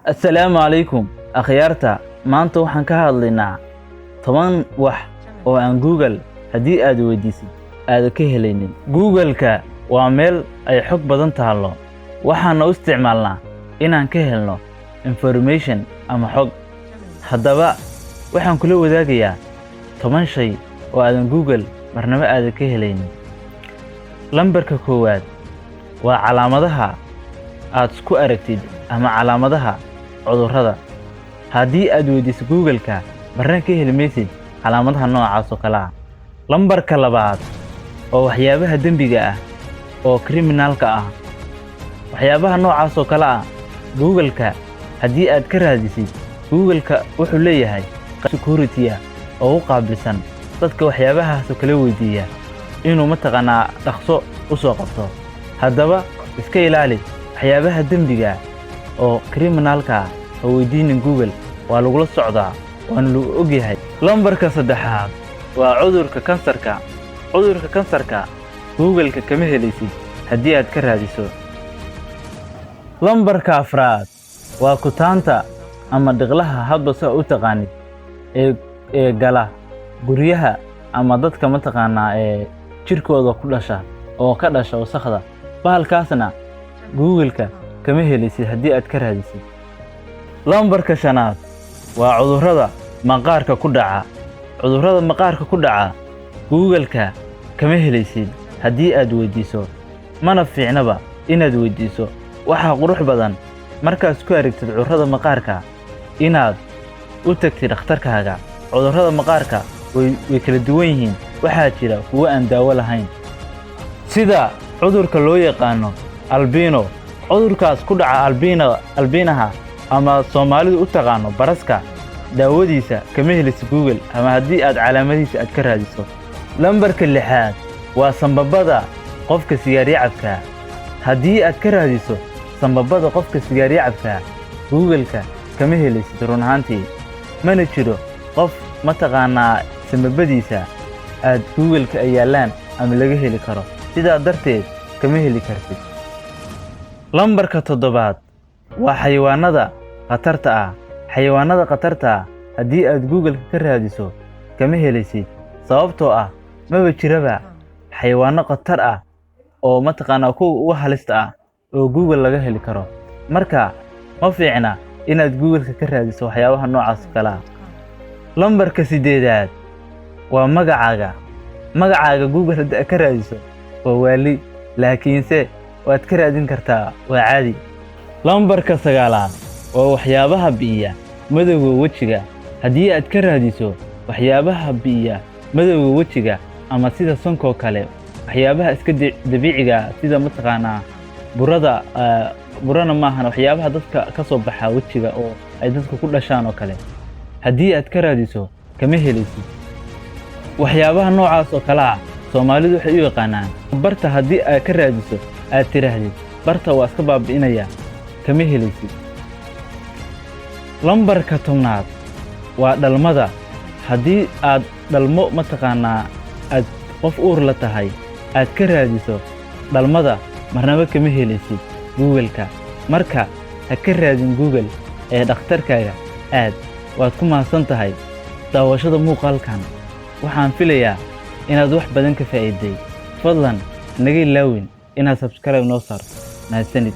Assalaamu calaykum akhyaarta. Maanta waxaan ka hadlaynaa 10 wax oo aan Google haddii aad weydiisid aada ka helaynin. Google-ka waa meel ay xog badan taallo, waxaana u isticmaalnaa inaan ka helno information ama xog. Haddaba waxaan kula wadaagayaa 10 shay oo aadan Google marnaba aadan ka helaynin. Lambarka koowaad waa calaamadaha aad isku aragtid ama calaamadaha cudurrada. Haddii aad weydiiso Google-ka, marna ka heli maysid calaamadaha noocaas oo kale ah. Lambarka labaad oo waxyaabaha dembiga ah oo criminal-ka ah. Waxyaabaha noocaas oo kale ah Google-ka haddii aad ka raadisid, Google-ka wuxuu leeyahay security ah oo u qaabilsan dadka waxyaabahaas oo kala weydiiya inuu mataqaanaa dhaqso u soo qabto. Haddaba iska ilaali waxyaabaha dembiga oo criminal-ka ah. Ha weydiinin Google, waa lagula socdaa, waana lagu ogyahay. Lambarka saddexaad waa cudurka kansarka. Cudurka kansarka Google-ka kama helaysid haddii aad ka raadiso. Lambarka afraad waa kutaanta ama dhiqlaha, hadba saa u taqaanid, ee gala guryaha ama dadka mataqaanaa ee jirkooda ku dhasha oo ka dhasha wasakhda. Bahalkaasna Google-ka kama helaysid haddii aad ka raadisid. Lambarka shanaad waa cudurrada maqaarka ku dhaca. Cudurrada maqaarka ku dhaca Google-ka kama helaysid haddii aad weydiiso, mana fiicnaba inaad weydiiso. Waxaa qurux badan markaad ku aragtid cudurrada maqaarka inaad u tagtid dhakhtarkaaga. Cudurrada maqaarka way kala duwan yihiin. Waxaa jira kuwo aan daawo lahayn, sida cudurka loo yaqaano albino. Cudurkaas ku dhaca albinaha ama Soomaalidu u taqaano baraska, daawadiisa kama heliso Google ama haddii aad calaamadihiisa aad ka raadiso. Lambarka lixaad waa sambabada qofka sigaaryacabka. Haddii aad ka raadiso sambabada qofka sigaaryacabka, Google-ka kama helaysid run ahaantii. Mana jiro qof mataqaanaa sambabadiisa aad Google-ka ay yaallaan ama laga heli karo. Sidaa darteed kama heli kartid. Lambarka toddobaad waa xayawaanada khatarta ah. Xayawaanada khatarta ah haddii aad Google-ka ka raadiso, kama helaysid, sababtoo ah maba jiraba xayawaano khatar ah oo mataqaanaa kuwa ugu halista ah oo Google laga heli karo. Marka ma fiicna inaad Google-ka ka raadiso waxyaabaha noocaas oo kale ah. Lambarka siddeedaad waa magacaaga. Magacaaga Google haddii aad ka raadiso waa waali, laakiinse waad ka raadin kartaa, waa caadi. Lambarka sagaalaad waa waxyaabaha bi'iya madowga wejiga. Haddii aad ka raadiso waxyaabaha bi'iya madowga wejiga ama sida sankoo kale, waxyaabaha iska dabiiciga ah, sida mataqaanaa burada, burana maahan, waxyaabaha dadka ka soo baxa wejiga oo ay dadka ku dhashaan oo kale, haddii aad ka raadiso kama helaysid. Waxyaabaha noocaas oo kale ah Soomaalidu waxay u yaqaanaan barta. Haddii aad ka raadiso, aad tidhaahdid barta waa iska baabi'inaya, kama helaysid. Lambarka 10aad waa dhalmada. Haddii aad dhalmo mataqaanaa aad qof uur la tahay aad ka raadiso dhalmada, marnaba kama helaysid Google-ka. Marka ha ka raadin Google ee dhakhtarkaaga aad. Waad ku mahadsan tahay daawashada muuqaalkan. Waxaan filayaa inaad wax badan ka faa'iiday. Fadlan naga ilaawin inaad subscribe noo saarto. Mahadsanid.